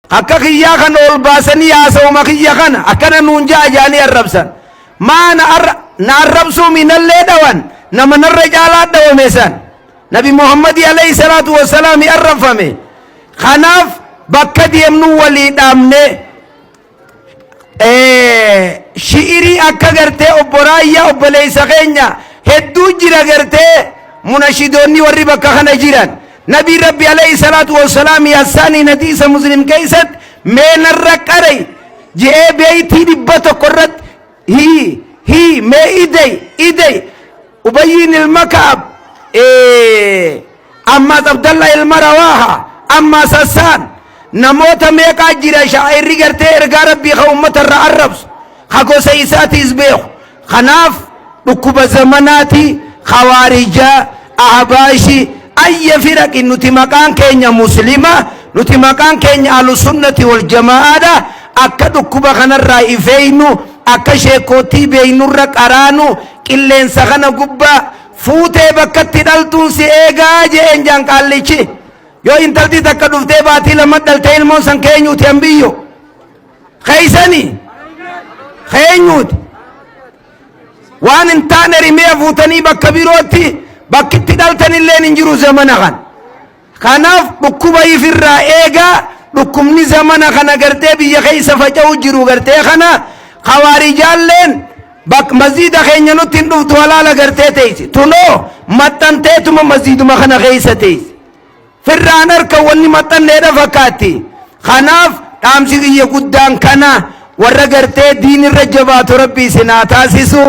Akka kiyyaa kana ol baasanii haasawuma kiyya kana akkana nuun ja'a jaanii arrabsan. Maa na arra na arrabsuu minallee dhawan nama narra caalaa dhawame san. Nabi Muhammadi alayhi salaatu wassalaami arrabfame. Kanaaf bakka deemnu walii dhaamne shi'irii akka gartee obbo Raayyaa obboleessa keenya hedduu jira gartee munashidoonni warri bakka kana jiran. Nabii Rabbi alayhi salaatu wassalaam Hassaaniin hadiisa Muslim keessatti mee narra qarai je'ee beeytii 100 irratti hii hii mee idey idey Ubayyiin ilma Ka'ab ammaas Abdalla ilma Rawaaha ammaas Hassaan namoota meeqaa jira shaa'irri gartee ergaa Rabbii ka ummata irra arrabsu ka gosa isaatiis beeku. Kanaaf dhukkuba zamanaati, khawaarijaa, ahbaashi, ayya firaqi nuti maqaan keenya muslima, nuti maqaan keenya ahlusunnati wal jamaa'aadha. Akka dhukkuba kanarraa ifeeynu, akka sheekootii beeynurra qaraanu, qilleensa kana gubbaa fuutee bakkatti dhaltuun si eegaa je'een jaan qaallichi. Yoo intalti takka dhuftee baatii lama dhaltee ilmoon san keenyuuti ambiyyo. Keeysani keenyuuti. Waan hin taane rimee fuutanii bakka birootti bakkitti dhaltan illeen hin jiru zamana kana. Kanaaf dhukkuba ifirraa eegaa dhukkubni zamana kana gartee biyya keessa faca'u jiru gartee kana khawaarijaalleen bak masjiida keenya nutti hin dhuftu halaala gartee teessi. Tunoo maxxanteetuma masjiiduma kana keessa teessi. Firraan harka wanni maxxanneedha fakkaatti. Kanaaf dhaamsi kiyya guddaan kana warra gartee diinirra jabaatu rabbi isin haa taasisu.